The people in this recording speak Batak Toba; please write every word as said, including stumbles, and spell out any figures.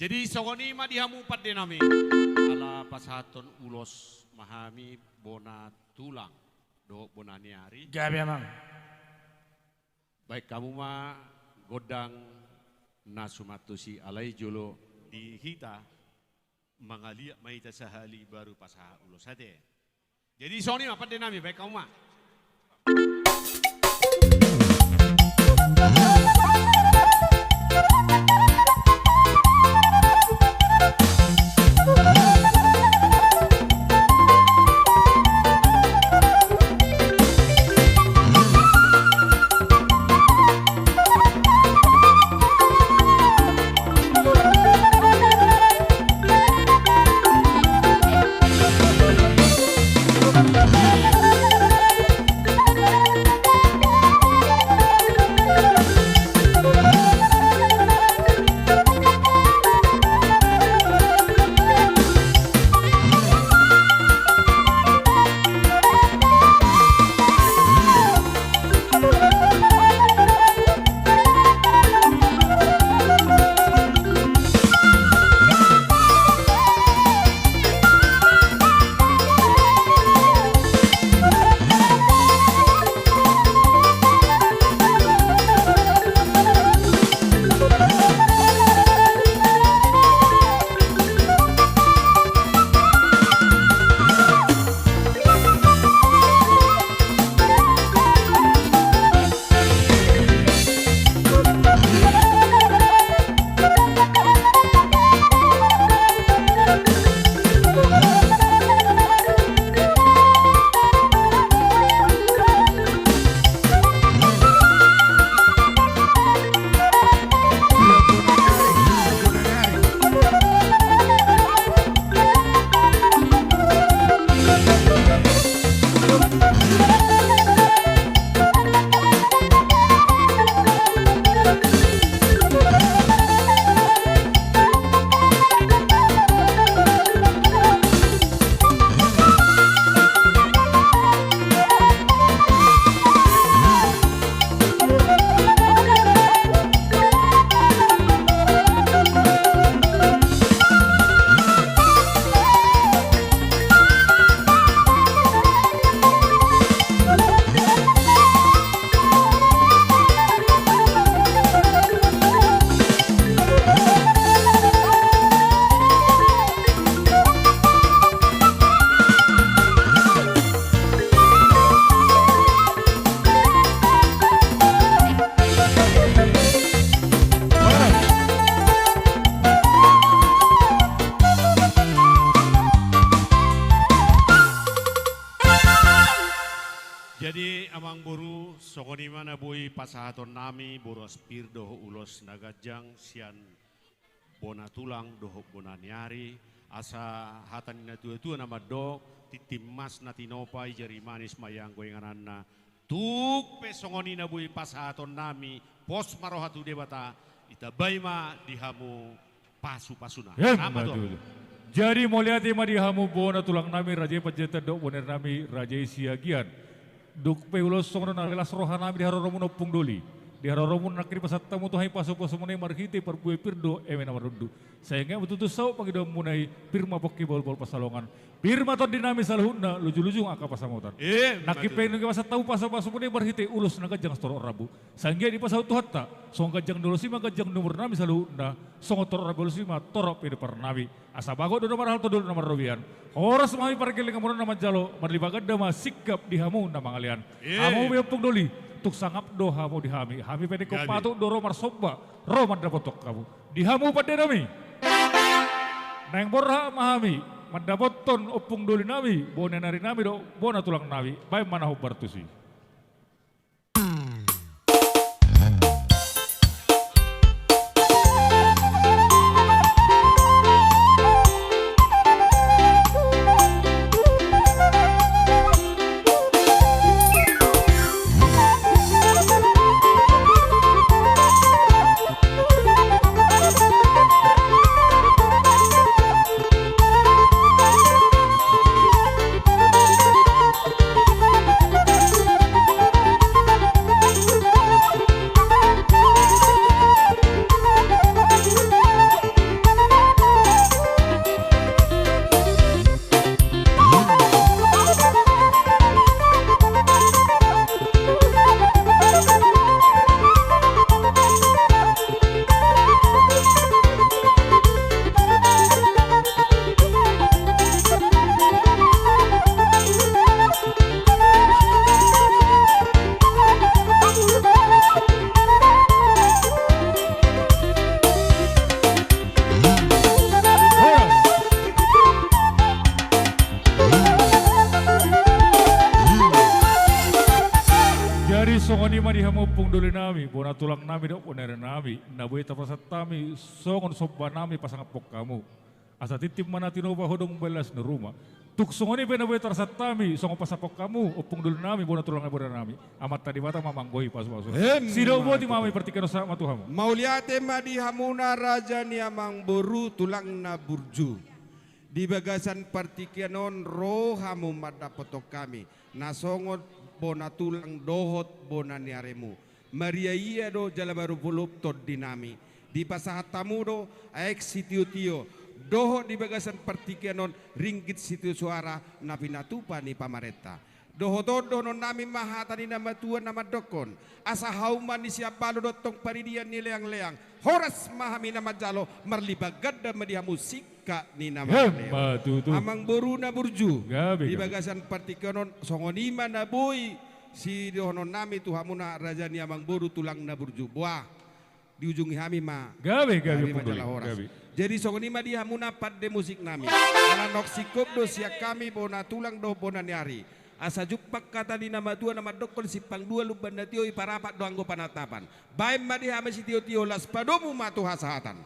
Jadi songon i ma di hamu pande nami, ala pasahathon ulos ma hami bona tulang dohot bona ni ari. Gabe, Amang. Baen hamu ma gondang na suman tusi, alai jolo di hita mangaliat ma hita sahali baru pasahat ulos, ate. Jadi songon i ma pande nami, baen hamu ma. Jadi, amang boru, songon i ma na boi pasahaton nami boras pir dohot ulos na ganjang sian bona tulang dohot bona ni ari, asa hata ni na tua-tua na mandok, tintin mas na tinopa, i jari manis ma ianggo ingananna. Tung pe songon i na boi pasahaton nami, pos ma roha tu Debata, ditambai ma di hamu pasu-pasuna. Emma tutu. Jadi mauliate ma di hamu bona tulang nami, raja i Panjaitan dohot bona ni nami, raja i Siagian. Dung pe ulos songon on, na las roha nami di haroromu Ompung Doli. Di haroromu nangkin dipasahat hamu tu hami pasu-pasumuna i marhite parbue pir dohot eme na marundu. Sai anggiat ma tutu saut pangidoanmuna i, pir ma pongki bahul-bahul pansalongan. Pir ma tondi nami saluhutna, luju-luju angka pansamotan. Nangkin pe dung dipasahat hamu pasu-pasumuna i marhite ulos na ganjang sitorop rambu. Sai anggiat dipasaut Tuhanta, songon ganjang ni ulos i ma ganjang ni umur nami saluhutna, songon torop rambu ni ulos i ma torop pinompar nami. Asa bagot do na marhal, tondol do na marrobean. Horas ma hami pargellengan muna na manjalo, marlipat ganda ma singkap di hamu na mangalean. Hamu pe Ompung Doli, tung sangap do hamu di hami. Hami pe ningkon patut do ro marsomba, ro mandapothon hamu. Di hamu pande nami. Naeng borhat ma hami mandapothon Ompung Doli nami, bona ni ari nami dohot bona tulang nami. Baen ma na hombar tusi. nami, bona tulang nami dohot bona ari nami, na boi tarpasahat hami songon somba nami pasangaphon hamu. Asa tintin ma na tinopa, hodong ma las ni ruma. Tung songon i pe na boi tarpasahat hami songon pasangaphon hamu, ompung doli nami, bona tulang nami, bona ari nami. Amanta Debata ma manggohi pasupasu. Emma tutu. Sidoboti ma hami partingkian on, sahat ma tu hamu. Mauliate ma di hamuna raja ni amangboru tulang na burju. Di bagasan partingkian on ro hamu mandapothon hami, na songon bona tulang dohot bona ni arimu. Maria ia do jala marupulop tondi nami. Dipasahat hamu do aek sitiotio, dohot di bagasan partingkian on ringgit sitio soara na pinatupa ni pamarenta. Dohot on dohonon nami ma hata ni na matua na mandokkon: Asa hauma ni siambalo dohot tong paridian ni leangleang, horas ma hami na manjalo, marlipat ganda ma di hamu singkat ni na marlehon. Emma tutu. Amangboru na burju. Gabe, gabe. Di bagasan partingkian on songon i ma na boi sidohonon nami tu hamuna raja ni amangboru tulang na burju. Boa, diujungi hami ma. Gabe, gabe, hami ma, ompung doli, jala horas. Gabe. Jadi songon i ma di hamuna pande musik nami. Ala naung singkop do sian hami bona tulang dohot bona ni ari. Asa jumpang hata ni na matua na mandokkon: Simpang dua lumban na tio, iparapat do anggo panatapan. Baen ma di hami sitiotio, laos padomu ma tu hasahatan.